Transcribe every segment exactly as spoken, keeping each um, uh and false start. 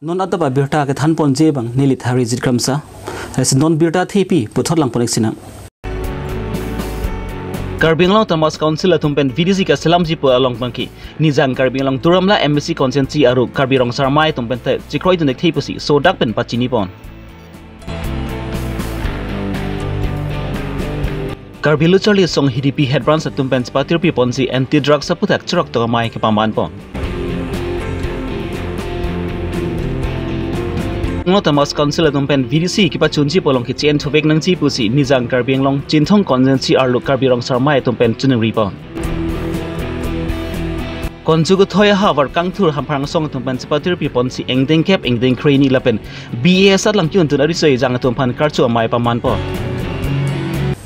Non adap abirta kethan ponji abang neli Tharijit Kramsa. Lasi non birta thepi puthot lang pon-ik sinang. Karbi Anglong Autonomous Council atum pen V D C kaselamji pu along abangke Nijang Karbi Anglong Duar Amla M A C constituency aru Karbi Rong Asar Amei atum pen te chekroidun-ik the pusi sodak pen pachini pon. Karbi Lo Charli Asong H D P Head Branch atum pen chepatirpi ponsi anti drugs aputhak chirok tok amei kepaman pon. Anglong Autonomous Council atum pen V D C kepachunji pu along ke-en thuvek nangji pusi Nijang Karbi Anglong Chinthong constituency arlo Karbi Rong Asar Amei atum pen choningri pon. Konju kethoi ahavar kangthur hamphang asong atum pen chepatirpi ponsi ingdeng kep ingdeng kre-hini lapen B A S alangkun tun arisoi jang atum aphan karcho amei paman pon.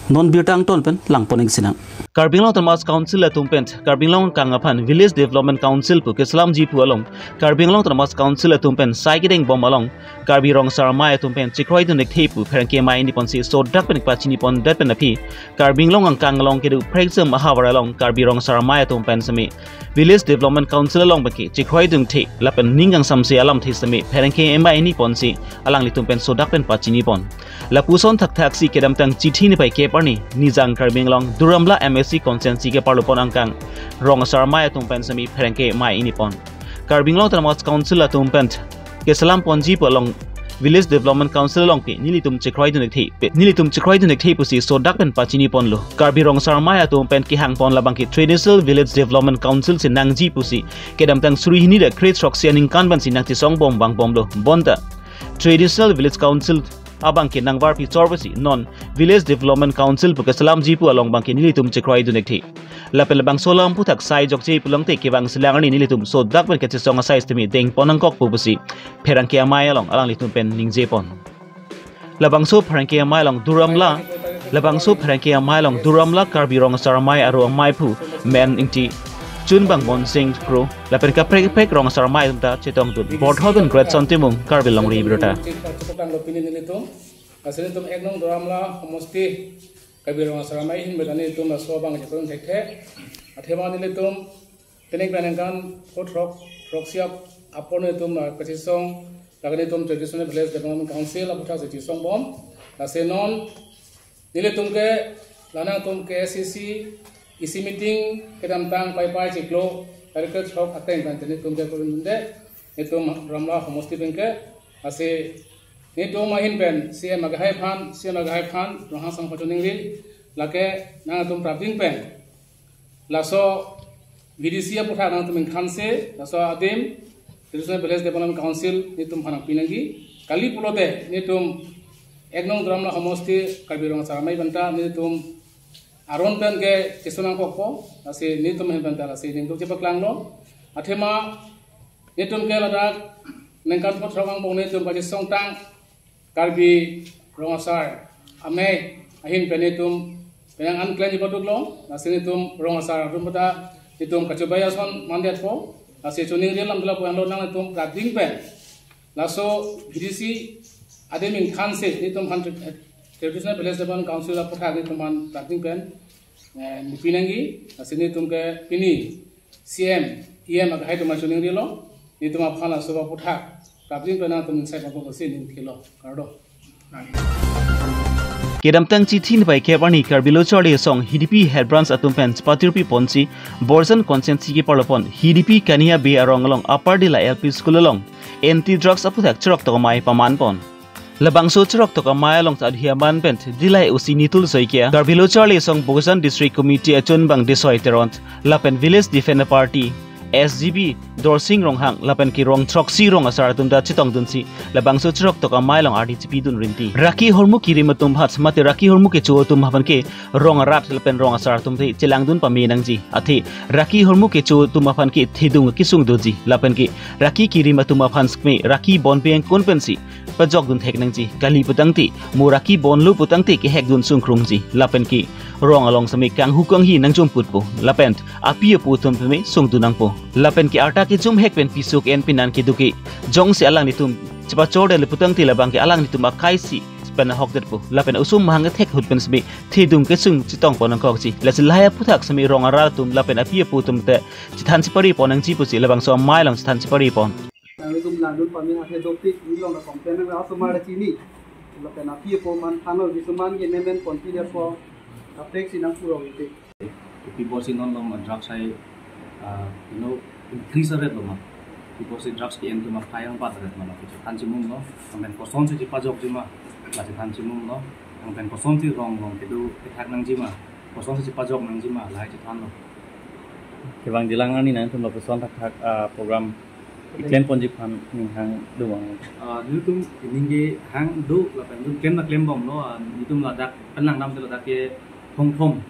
Non birta angton pen lang pon-ik sinang. Karbi Anglong Autonomous Council atum pen Karbi Anglong angkang aphan Village Development Council pu keselamji pu along Karbi Anglong Autonomous Council atum pen sai kedeng bom along Karbi Rong Asar Amei atum pen chekroidun-ik the pu pherangke amei ni ponsi sodak pen pachini pondet pen aphi Karbi Anglong angkang along kedo phrekjam ahavar along Karbi Rong Asar Amei atum pen semi Village Development Council along abangke chekroidun-ik the lapen ning kangsamse alamthe semi pherangke amei ni ponsi alanglitum pen sodak pen pachini pon. Lapuson thakthaksi kedamtang Chiti niphai kep arni Nijang Karbi Anglong Duar Amla M A C constituency keparlo pon angkang Rong Asar Amei atum pen semi pherangke amei ni pon. Karbi Anglong Autonomous Council atum pen keselam ponji pu along Village Development Council along ke nelitum chekroidun-ik the, pe nelitum chekroidun-ik the pusi sodak pen pachini ponlo. Karbi Rong Asar Amei atum pen kehang pon labangke Traditional Village Development Council si nangji pusi kedamtang suri hini ra kre throksi aningkan pensi nangchesong bom vang bomlo. Bonta Traditional Village Council abangke nangvarpi chor pusi non Village Development Council pu keselamji pu along abangke nelitum chekroidun-ik the. Lapen labangso alam aputhak sai jokje pulote kevang selang arni nelitum sodak pen kachesong asai sitame deng pon nangkokpo pusi pherangke amei along alanglitum pen ningje pon. Labangso pherangke amei along Duar Amla, labangso pherangke amei along Duar Amla Karbi Rong Asar Amei aru ameiphu Men Ingti, chunbang Bonsing Kro lapen kaprek kaprek Rong Asar Amei atum ta chetongdun. Borthol pen Greatson Timung, Karbi Longri Abirta. Chiklo tanglo pini nelitum. Lasi nelitum ek nong Duar Amla homosti Karbi Rong Asar Amei ahin pen nelitum laso abang jepon thekthe. Athema nelitum penang penang kan pho throk, throksi ap apor nelitum la kachesong, lake nelitum Traditional Village Development Council aputhak si chesong bom. Lasi non nelitum ke la nangtum K A C C E C meeting kedamtang Paipai chiklo tarik throk ateng kan nelitum ke kurun de, nelitum Duar Amla homosti pen ke. Lasi nelitum ahin pen C M agahai aphan, C M agahai aphan ronghang sang pachoningri, lake nangtum prapjin pen laso V D C aputhak nangtum ingthansi laso adim Traditional Village Development Council nelitum aphan nangpi nangji. Kali pulote nelitum ek nong Duar Amla homosti Karbi Rong Asar Amei atum pen ta nelitum aron pen ke keso nangkokpo, lasi nelitum ahin pen ta lasi nelitum chepaklanglo. Athema nelitum ke ladak ningkan pho throk angbong nelitum kachesongtang Karbi Rong Asar Amei ahin pen nelitum penang an klemji paduklo. Lasi nelitum rong asar atum pen ta nelitum kachobai ason mandetpo. Lasi choningri alam dula pu anlo, nangtum prapjin pen laso V D C adim ingthansi nelitum aphan Traditional Village Development Council aputhak nelitum aphan prapjin pen, eh, nangpi nangji. Lasi nelitum ke pini C M, E M agahai atum choningri lo, nelitum aphan laso aputhak prapjin pen nangtum ingsai pangkok si ning thilo. Kardom. Kedamtang Chiti niphai kep arni Karbi Lo Charli Asong H D P Head Branch atum pen chepatirpi ponsi Borjan constituency keparlo pon H D P Kania Bey arong along Upper Dila L P School along anti drugs aputhak chirok tok amei paman pon. Labangso chirok tok amei along ta adhi aman pen Dila O C Nitul Saikia, Karbi Lo Charli Asong Bokajan District Committee achunbang Desoi Teron, lapen Village Defender Party, S G B, Dorsing Ronghang, lapen ke rong throksi rong asar atum ta chetongdunsi labangso chirok tok amei along ardi chepidun rinti. Rakhi hormu kerim atum aphan mate rakhi hormu kecho atum aphan ke rong arat lapen rong asar atum te chelangdun pame nangji. Athe rakhi hormu kecho atum aphan ke thedung kesung doji, lapen ke rakhi kerim atum aphan seme rakhi bon peng kun pensi pajokdun thek nangji. Kali putangte mo rakhi bonlo putangte kehekdun sungkrungji, lapen ke rong along seme kanghu kanghi nangchomputpo, lapen api apo atum peme sungdun nangpo, lapen ke arta kejum hek pen pisuk en pinan kedo ke jongsi alanglitum chepachor detlo putangte labang ke alanglitum akai si pen ahokdetpo, lapen osomar ahang thek ahut pen seme thedung kesung chetong pon nangkokji. Lasi lahai aputhak seme rong arat atum lapen api apo atum te chethan chepari pon nangji pusi labangso amei along chethan chepari pon. Itum langdun pame athe dopik, ilong la complain nang asomar chini. Lapen api apo man thano, kisuman ke nemen continue po. Kaprek si nang puro ite. Ipi apotsi non lo ma drugs hai, ah, you know, increase a-rate lo ma. Ipi apotsi drugs ke-en atum aphai angbat a-rate ma lo, kechethan chimum lo. Amen kosonsi chepajokji ma, la chethan chimum lo. Amen kosonsi rong rong kedo kethak nangji ma, kosonsi chepajok nangji ma, lahai chethan lo. Kevang jilang ani nangtum lapuson thakthak, ah, program iklem ponji aphan ning hang do bang. Ah, nelitum ning ke hang do lapen nelitum klem na klem bom lo, ah, nelitum ladak pen langdam te ladak ke Phongphom.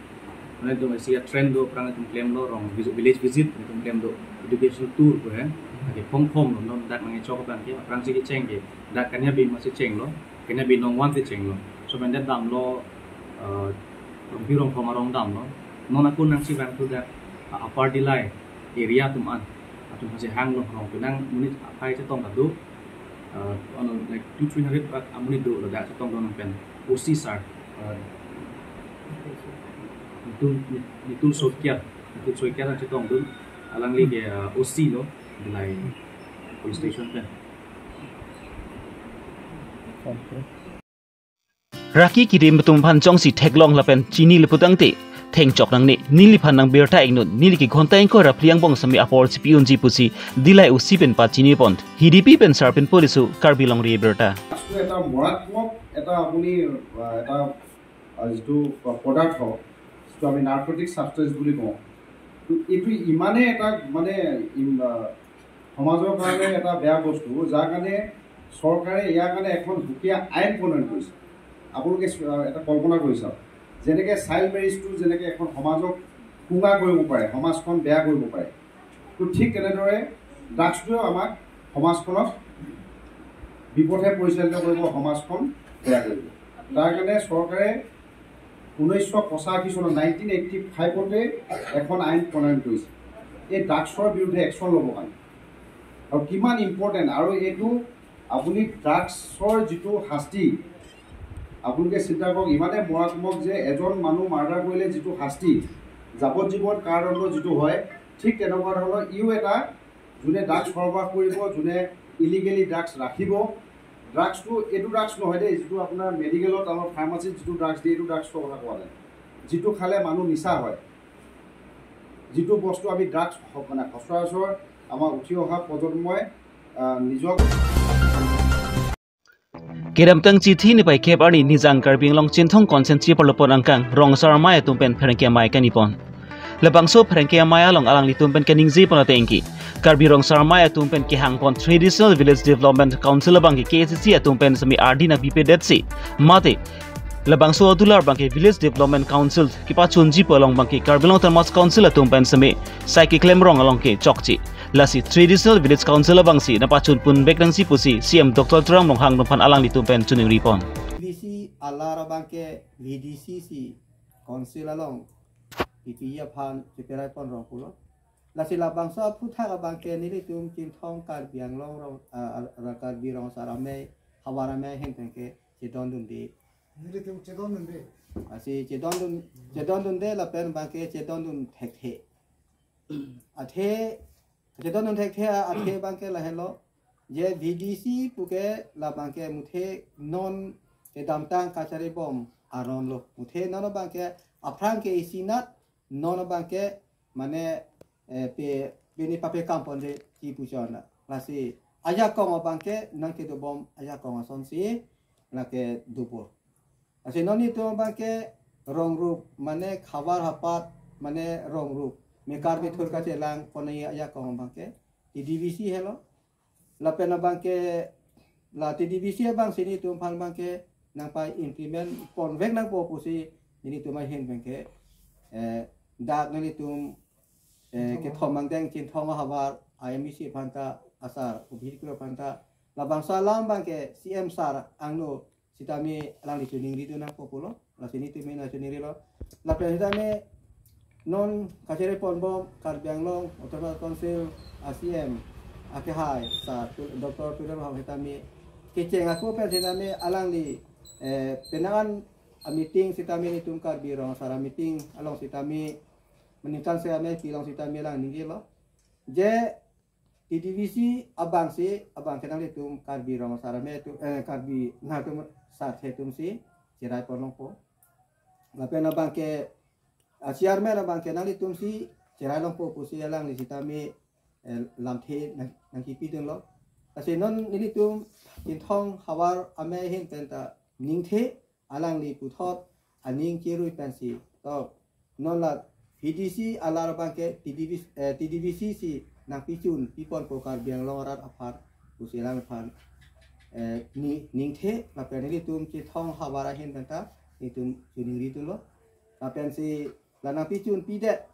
Mane itum isi a-trend do aphrang itum klem lo, rong vis-, village visit itum klem do, education tour ko he. Ake Phongphom lo, non dak nangkechok abang ke, aphrangsi kecheng ke, dak Kanya Bima si cheng lo, Kanya Bima nong wan si cheng lo. So, pen det dam lo, eh, Rongpi Rongphom arong dam lo. Non ako nangsi bang tu dak, ah, Upper Dillai area atum an. Atum hasi hang lo rong penang monit aphai chetong kado. Uh, ano, like, two, three hundred rak amonit do ladak chetong do nang pen. O C sir. Uh, Nitul, Nitul Saikia. Nitul Saikia nang chetong do. Alangli ke, uh, O C lo. Dillai police station pen. Raki kirim atum aphan jongsi theklong lapen chini le putangte, thengchok nangne, neliphan nang birta ingnun, neli ke ghonta ingkoi ra phli angbong sami apor chipi unji pusi, Dillai O C pen pachini pon. Hidipi pen Sarpin Polisu, Karbi Longri Abirta. এইটো এটা মাৰাত্মক এটা আপুনি, আহ, এটা, আহ, যিটো প-, পদাৰ্থ, যিটো আমি নাৰ্কটিক ছাবষ্টেঞ্চ বুলি কওঁ। তো এইটো ইমানেই এটা মানে ইম-, আহ, সমাজৰ কাৰণে এটা বেয়া বস্তু, যাৰ কাৰণে চৰকাৰে ইয়াৰ কাৰণে এখন সুকীয়া আইন প্ৰণয়ন কৰিছে। আপোনালোকে চ-, এটা কল্পনা কৰি চাওক, যেনেকে চাইল্ড মেৰিজটো যেনেকে এখন সমাজক কুঙা কৰিব পাৰে, সমাজখন বেয়া কৰিব পাৰে, তো ঠিক তেনেদৰে ড্ৰাগছটোৱেও আমাক সমাজখনক বিপথে পৰিচালিত কৰিব, সমাজখন বেয়া কৰিব। তাৰ কাৰণে চৰকাৰে ঊনৈছশ পঁচাশী চনত, নাইনটিন এইটি ফাইভতে এখন আইন প্ৰণয়ন কৰিছে এই ড্ৰাগছৰ বিৰুদ্ধে একশ্যন ল'বৰ কাৰণে। আৰু কিমান ইম্পৰ্টেণ্ট, আৰু এইটো আপুনি ড্ৰাগছৰ যিটো শাস্তি, আপোনালোকে চিন্তা কৰক, ইমানে মাৰাত্মক যে এজন মানুহ মাৰ্ডাৰ কৰিলে যিটো শাস্তি, যাৱজ্জীৱন কাৰাদণ্ড যিটো হয়, ঠিক তেনেকুৱা ধৰণৰ ইও এটা, যোনে ড্ৰাগছ সৰবৰাহ কৰিব, যোনে ইলিগেলি ড্ৰাগছ ৰাখিব, ড্ৰাগছটো এইটো ড্ৰাগছ নহয় দেই, যিটো আপোনাৰ মেডিকেলত আমাৰ ফাৰ্মাচীত যিটো ড্ৰাগছ দিয়ে, এইটো ড্ৰাগছৰ কথা কোৱা নাই, যিটো খালে মানুহ নিচা হয়, যিটো বস্তু আমি ড্ৰাগছ স-, মানে সচৰাচৰ আমাৰ উঠি অহা প্ৰজন্মই, আহ, নিজক Kedamtang chithi nipai kep arni nijang Karbi Anglong Chinthong constituency parlopon angkang Rongso Amei atum pen pherangke amei kanipon. Labangso pherangke amei along alanglitum pen kaningje pon atengke, Karbi Rongso Amei atum pen kehang pon Traditional Village Development Council abangke K A C C atum pen semi ardi nangpipe detsi, mate labangso adular abangke Village Development Council kepachunji pu along abangke Karbi Anglong Autonomous Council atum pen semi sai keklem rong along ke chokche. Lasi Traditional Village Council abangsi nangpachun pon vek nangji pusi C M Doctor Tuliram Ronghang atum aphan alanglitum pen chiningri pon. V D C alar abangke V D C si council along ipi aphan chiperai pon rong pulo. Lasi labangso aphuthak abangke nelitum Chinthong Karbi Anglong rong, ah, ah, Karbi Rongso Amei, havar amei ahin pen ke chedondunde. Nelitum chedondunde. Lasi chedondun, chedondunde lapen abangke chedondun thekthe. Athe, chedondun thekthe a-, athe abangke lahelo. Je V D C puke labangke muthe non kedamtang kachari bom aron lo. Muthe non abangke aphrang ke isinat, non abangke mane, eh, pe, pini pape kam ponde kipu chona. Lasi ajakong abangke nangkedobom ajakong asonsi lake dopo. Lasi non itum abangke rong rup, mane havar hapat, mane rong rup, mekar methur kachelang ponai ajakong abangke T D V C helo. Lapen abangke la T D V C abangsi nelitum aphan abangke nangpa-implement pon vek nangpo pusi nelitum ahin abangke, eh, dak nelitum, eh, kethom angdeng Chinthong ahavar I M V C aphan ta asar ubhit kro aphan ta labangso alam abangke C M sir angno sitame alangli chiningri dun nangpo pulo, lasi nelitum nangchiningrilo. Lapen sitame non kachari ponbom Karbi Anglong Autonomous Council a-C E M akehai sir Tu-, Doctor Tuliram Ronghang sitame kecheng ako pen sitame alangli, eh, penang an a-meeting sitame nelitum Karbi Rongso a-meeting along sitame meningkan sitame kelong sitame alang ningrilo. Je T D V C abangsi, abangke nanglitum Karbi Rong Asar Amei atum, eh, Karbi nangtum sarthe atumsi cherai pon longpo. Lapen abangke, ah, chairman abangke nanglitumsi cherai longpo pusi alangli sitame, eh, lamthe nang, nangkipidunlo. Lasi non nelitum Chinthong Havar Amei ahin penta ningthe, alangli puthot aning cherui pensi, to non la V D C alar abangke T D V, eh, T D V C si nangpichun piponpo Karbi Anglong arat aphan, pusi alangphan, eh, ni, ningthe, lapen nelitum Chinthong Havar ahin penta nelitum choningridunlo. Lapensi la nangpichun pidet,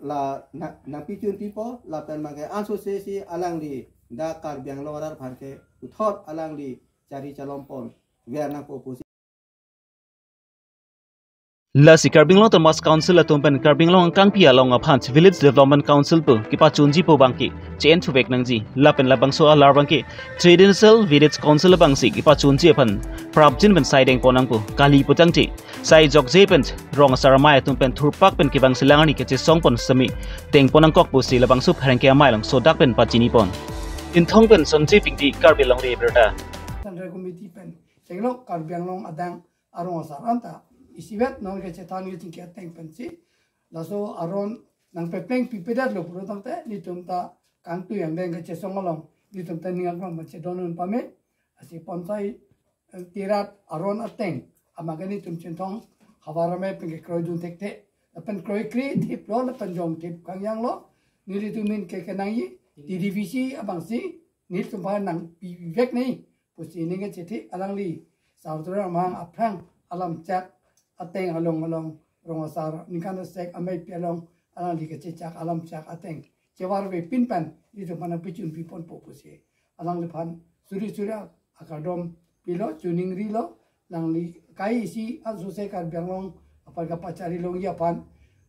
la na, nangpichun pipo, lapen abangke ansose si alangli dak Karbi Anglong arat aphan ke puthot alangli chari chalom pon ver nangpo pusi. Lasi Karbi Anglong Autonomous Council atum pen Karbi Anglong angkangpi along aphan Village Development Council pu kepachunjipo abangke che-en thuvek nangji. Lapen labangso alar abangke Traditional Village Council abangsi kepachunji aphan prapjin pen sai dengpon nangpo, kali pu tangte sai jokje pen Rong Asar Amei atum pen thurpak pen kevangsi alangli kachesong pon semi dengpon nangkok pusi labangso pherangke amei along sodak pen pachinipon. Chinthong pen Sonji Pingdi, Karbi Longri Abirta. Central Committee pen chenglok Karbi Anglong adang arong asar anta isivet non kachethan kachingki ateng pensi laso aron nangpepleng pipedetlo puro tangte nelitum ta kangtui angdeng kachesong along nelitum ta ning aklong pen chedondun pame. Lasi ponsai, eh, tirat aron ateng amake nelitum Chinthong Havar Amei pen kekroidun thekthe. Lapen kroikre thiplo, lapen jongthip kangjanglo. Nelitum ahin ke kenangji T D V C abangsi nelitum aphan nangpivek nangji pusi ning kachethe, alangli Sar Tuliram Ronghang aphrang alamchak ateng along along Rong Asar ningkan asek ameipi along alangli kachechak alamchak ateng chevarve pin pen nelitum aphan nangpichun piponpo pusi alangliphan suri suri akardom pilo, choningrilo. Alangli kai isi ansose Karbi Anglong aphan kapachari longji aphan,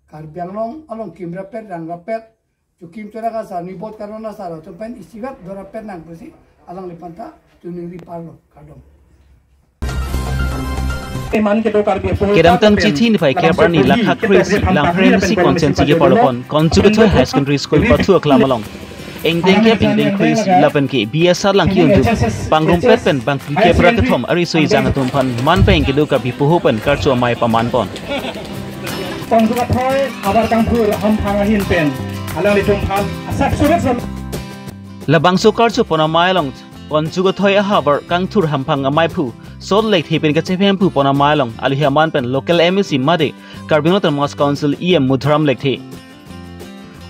Karbi Anglong along kim rapet rang rapet, chokim chorak asar, nibot karon asar atum pen isivet dorapet nang pusi alangliphan ta choningri parlo, kardom. Kedamtang chithi niphai kep arni lakha kre-isi Langpher M A C constituency keparlopon Konchugethoi High Secondary School pathu aklam along ingdeng kep ingdeng kre-isi lapen ke B S R lang ki-undun pangrumpet pen bangphli kep ra kethom ariso ejang atum aphan man peng kedo Karbi poho pen karcho amei pamanpon. Konchugethoi ahavar kangthur hamphang ahin pen alanglitum aphan asak surat sam. Labangso karcho pon amei along Konchugethoi ahavar kangthur hamphang ameiphu Sot Lekthe pen kachephem pu pon amei along alohi aman pen local M A C mate Karbi Anglong Autonomous Council E M Madhuram Lekthe,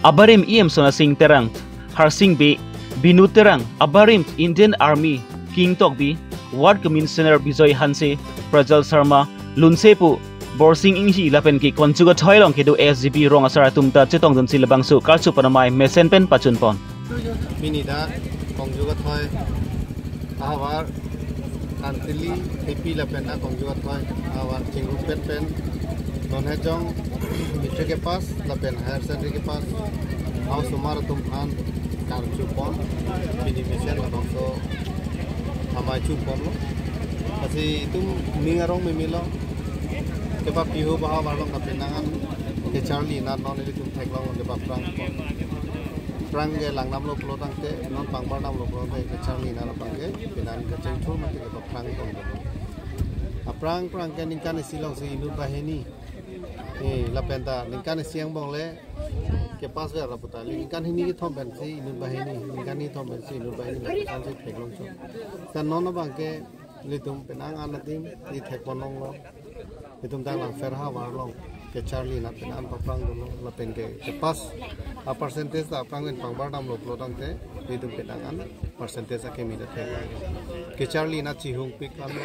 abarim E M Sona Sing Terang, Harsing Bey, Binu Terang, abarim Indian Army King Tokbi, Ward Commissioner Bijoy Hanse, Prajal Sharma, Lunsepu Borsing Inghi lapen ke Konchugethoi along kedo S G B rong asar atum ta chetongdunsi labangso karcho pon amei mesen pen pachunpon. Pini dak Konchugethoi ahavar kantili tepi lapen dak Konchugethoi ahavar chingrumpet pen non hejong matric kepass lapen higher secondary kepass ahavar osomar atum aphan karcho pon pini mesen labangso amei chunponlo. Lasi itum ning arong memelo, kepapi ho ba ahavar along kapenang an kecharli nat non ilitum theklong kepaphrang pon. Phrang ke langdamlo pulo tangte, non pangbar damlo pulo tangte kecharli nat aphrang ke penang kachingthur mate kepaphrang pon. Aphrang phrang ke ningkan isi alongsi inut banghini. Eh, lapen ta ningkan isi angbong le kepass ver ra puta, ningkan hini kethom pensi inut banghini, ningkan hini kethom pensi inut banghini, lapuson si theklongchot. Kan non abangke ilitum penang an adim si thekpon longlo. Itum dak Langpher ahavar along kecharli nat penang an paphrangdunlo, lapen ke kepass apercentage ta aphrang pen pangbar damlo pulo tangte ilitum penang an percentage akimi ta thek. Kecharli nat chihungpik anlo.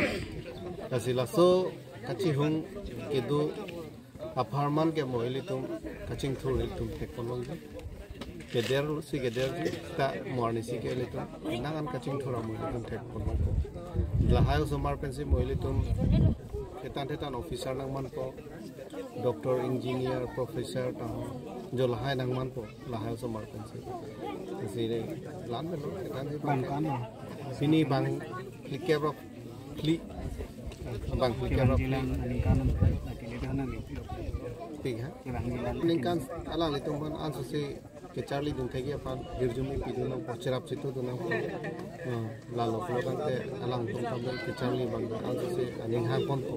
Lasi laso kachihung kedo apharman ke mo ilitum kachingthur ilitum thekpon longji. Keder si kederji, ta mo arnisi ke ilitum penang an kachingthur amo ilitum thekpon longpo. Lahai osomar pensi mo ilitum thetan thetan officer nangmanpo, doctor, engineer, professor ta jo lahai nangmanpo, lahai osomar pensi. Si de lan melo thetan thetan. Pini bangphli kep ra phli, bangphli kep ra phli. Pik ha? Ningkan alanglitum aphan ansose kacharli dun thekji aphan hirjume pidun nangpo, cherap chitu dun nangpo. Ah, lalo pulo tangte alangtum kami kacharli abang ansose aning hangponpo.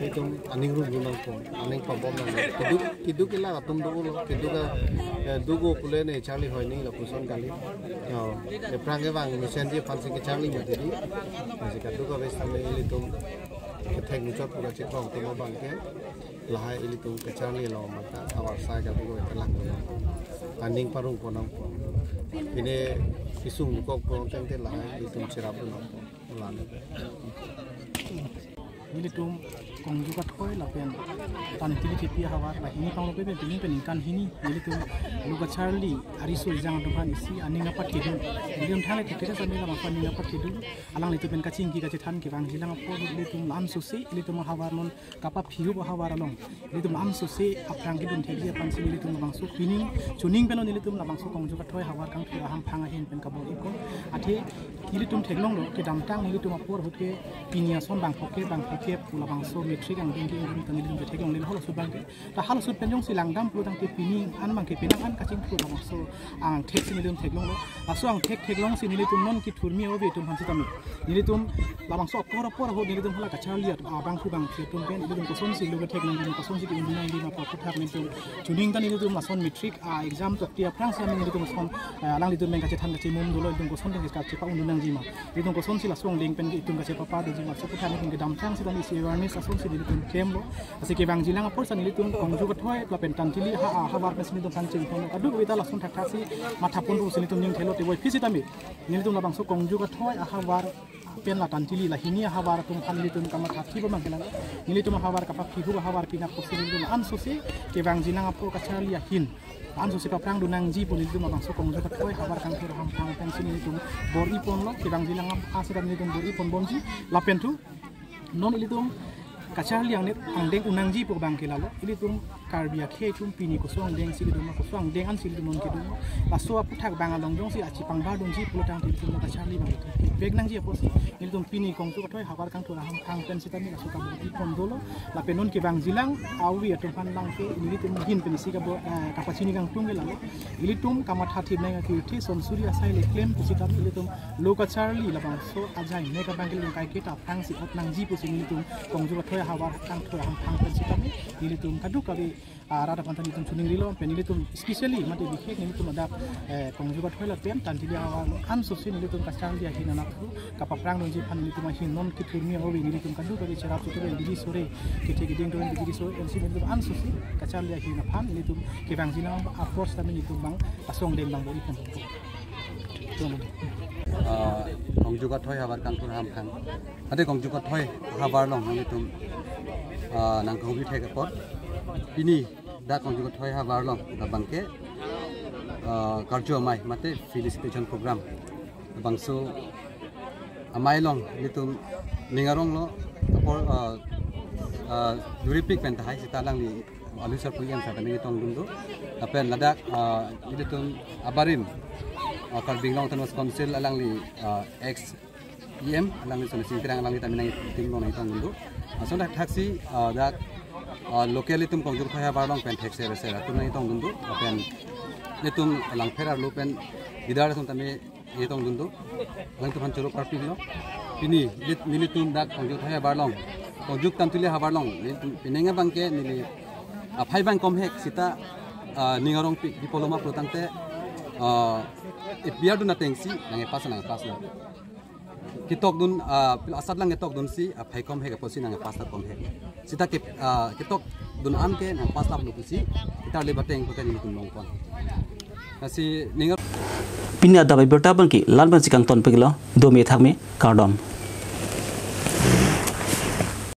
Itum aning rum dun nangpo, aning pabom nangpo. Keduk, keduk ila atum do-olo, keduk a, eh, dugo pule ne charli hoi ni lapuson kali. Oh, aphrang kevang mesenji aphansi kacharli mati di. Nasi kaduk a bes tame ilitum kethek muchot pu kachekrong atum abangke lahai ilitum kacharli along mata ahavar sai kaduk a kelang dun nangpo. Aning parung pon nangpo. Pine kesung mukok pon tangte lahai ilitum cherap dun nangpo. Lalo. Nelitum Kongju Kathoi lapen Tantili Thepi ahavar la hini panglo pe pen pini pen ningkan hini nelitum lo kacharli ariso ejang atum aphan isi aning apat kedun. Nelitum thangle thekthek sambil labangso aning apat kedun. Alanglitum pen kachingki kachethan kevangjilang apor nelitum la-an sose ilitum ahavar non kapaphihup ahavar along nelitum la-an sose aphrang kedun thekji aphansi nelitum labangso pining chuning pen nelitum labangso Kongju Kathoi ahavar kangthur ahamphang ahin pen kabor-ipon. Athe nelitum theklonglo kedamtang nelitum apor ahut ke pini ason bangphok ke bangphok ke pu labangso matric angdeng ke ingrum ta nelitum theklongle halaso abangke. Ta halaso pen jongsi langdam pulo tangte pini an abangke penang an kachingthur labangso angthek si nelitum theklonglo. Laso angthek theklongsi nelitum non kethurmi ove atum aphan sitame nelitum labangso apor apor ahut nelitum hala kacharli at-, abangphu bangphi atum pen nelitum kosonsi lo kethek nangji, kosonsi ke-un nangjima pu aphuthak nelitum chuning ta nelitum lason matric a exam tokti aphrang si nelitum koson, eh, alanglitum pen kachethan kachemum dolo, nelitum koson pen kachepa-un nangjima. Nelitum kosonsi laso angdeng pen itum kachepapa dojima, laso aphuthak nelitum kedamtang sitame isi awareness asonsi nelitum klemlo. Lasi kevangjilang apor si nelitum Kongju Kathoi lapen Tantili ha, ahavar pensi nelitum kangchingpon. Kadokave ta lason thakthaksi mathapon pusi nelitum ning thelo te voi phi sitame nelitum labangso Kongju Kathoi ahavar pen la Tantili la hini ahavar atum aphan nelitum kamatha thip abang kelang. Nelitum ahavar kapaphihup ahavar pinap pusi nelitum ansose kevangjilang apor kacharli ahin ansose paphrang dun nangji pu nelitum labangso Kongju Kathoi ahavar kangthur ahamphang pensi nelitum bor-iponlo, kevangjilang apor asi nelitum bor-iponbomji lapen thu non ilitum kacharli angnet angdeng un nangji pu abangke lalo. Ilitum Karbi akhei atum pini koson angdeng si kedun ma, koson angdeng ansi ilitum non kedun ma. Laso aphuthak abang along jongsi achi pangbar dunji pulo tangte ilitum kacharli abang ilitum bek nangji apotsi ilitum pini Kongju Kathoi ahavar kangthur ahamphang pen sitame laso kabor-ipon dolo. Lapen non kevangjilang avi atum aphan abangke nelitum ahin pen isi kabo, eh, kapachini kangtung ke lalo. Ilitum kamatha thip nang akirti sonsuri asai le klem pusitame ilitum lo kacharli labangso ajai ne kabang ke ilitum kaiketa aphrangsi ot nangji pusi nelitum Kongju Kathoi ahavar kangthur ahamphang pen sitame nelitum kadokave, ah, rat aphan ta nelitum chuning rilo pen nelitum specially mate bikhek nelitum ladak, eh, Kongju Kathoi lapen Tantili ahavar ansose nelitum kacharli ahin anatthu kapaphrang dunji aphan nelitum ahin non kethurmi ove nelitum kadokave cherap chitu pen bidi sore kethe keding pen bidi sore ansi nelitum ansose kacharli ahin aphan nelitum kevangjilang apor sitame nelitum abang laso angdeng abang bor-ipon. Ah, Kongju Kathoi ahavar kangthur ahamphang. Ade Kongju Kathoi ahavar along nanglitum, ah, nangkahumri thek apot. Pini dak Kongju Kathoi ahavar along labangke, ah, karju amei mate felicitation program. Labangso amei along nelitum ning aronglo apor, ah, ah, duripik pen tahai sita alangli Alu Sarpo E M sir ta nangketong dun do. Lapen ladak, ah, ilitum abarim, ah, Karbi Anglong Autonomous Council alangli, ah, ex E M alangli Soni Sing Terang alangli ta nangketimlong nangketong dun do. Lason thakthaksi, ah, dak, ah, local itum Kongju Kathoi ahavar along pen thekser ser atum nangketong dun do. Lapen itum Langpher arlo pen leader atum tame nangketong dun do. Alangtum aphan choro parpiklo. Pini neli, nelitum dak Kongju Kathoi ahavar along, Kongju Tantili ahavar along nelitum pining abangke neli aphai abang komhek sita, ah, ning arong pi, pi pulo ma pulo tangte, ah, A P R dun atengsi nangkepass nangkepaslo. Ketok dun, ah, pil asat lang ketok dunsi aphai komhek apotsi nangkepass ta komhek. Sita ke, ah, ketok dun an ke nangpass laplo pusi ketar le bateng pute nelitum longpon. Lasi ning ar- Pini adap abirta abangke la-an pensi kangtonpiklo, dome thakme, kardom.